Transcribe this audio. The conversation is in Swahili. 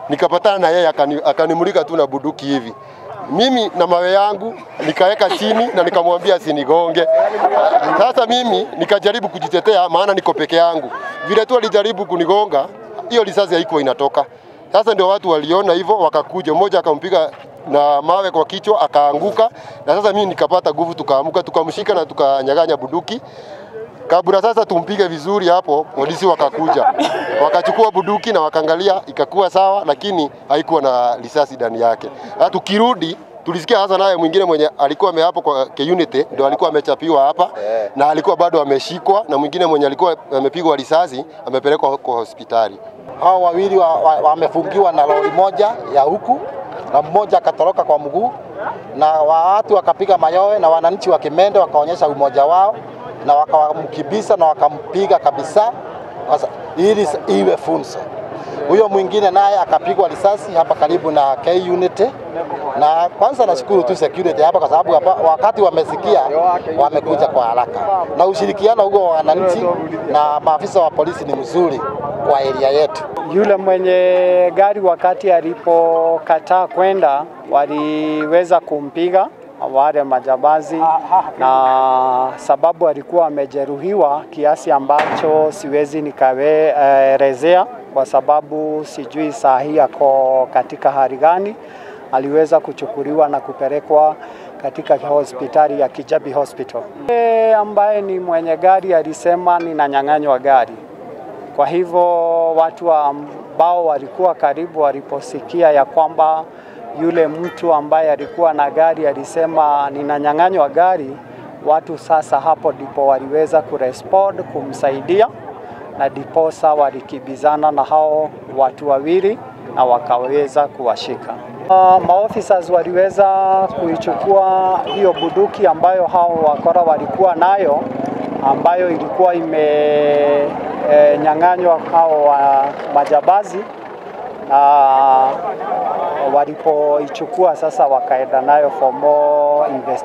Nikapatana na yeye akanimulika tu na bunduki hivi. Mimi na mawe yangu nikaweka chini na nikamwambia asinigonge. Sasa mimi nikajaribu kujitetea maana niko peke yangu. Vile tu alijaribu kunigonga, hiyo risasi haikuwa inatoka. Sasa ndio watu waliona hivyo wakakuja, mmoja akampiga na mawe kwa kichwa akaanguka, na sasa mimi nikapata nguvu, tukaamuka, tukamshika na tukanyang'anya bunduki. Kabla sasa tumpige vizuri hapo, polisi wakakuja. Wakachukua bunduki na wakaangalia ikakuwa sawa, lakini haikuwa na risasi ndani yake. Tukirudi tulisikia hasa naye mwingine mwenye alikuwa amehapo kwa K-Unit ndio alikuwa amechapiwa hapa na alikuwa bado ameshikwa, na mwingine mwenye alikuwa amepigwa risasi amepelekwa kwa hospitali. Hao wawili wamefungiwa na lori moja ya huku na mmoja akatoroka kwa mguu, na watu wakapiga mayowe na wananchi wa Kimende wakaonyesha umoja wao na wakamkibisa na wakampiga kabisa ili iwe funzo. Huyo mwingine naye akapigwa risasi hapa karibu na K-Unit. Na kwanza nashukuru tu security hapa kwa sababu hapa wakati wamesikia wamekuja kwa haraka. Na ushirikiano huo wa wananchi na maafisa wa polisi ni mzuri kwa area yetu. Yule mwenye gari wakati alipokataa kwenda waliweza kumpiga wale majambazi, na sababu alikuwa amejeruhiwa kiasi ambacho siwezi nikaelezea kwa sababu sijui saa hii ako katika hali gani. Aliweza kuchukuliwa na kupelekwa katika hospitali ya Kijabi Hospital. Ambaye ni mwenye gari alisema ninanyang'anywa gari. Kwa hivyo watu ambao walikuwa karibu waliposikia ya kwamba yule mtu ambaye alikuwa na gari alisema ninanyang'anywa gari, watu sasa hapo ndipo waliweza kurespond kumsaidia, na diposa walikibizana na hao watu wawili na wakaweza kuwashika. Maofficers waliweza kuichukua hiyo bunduki ambayo hao wakora walikuwa nayo, ambayo ilikuwa imenyang'anywa hao majambazi, na walipoichukua sasa wakaenda nayo for more investigation.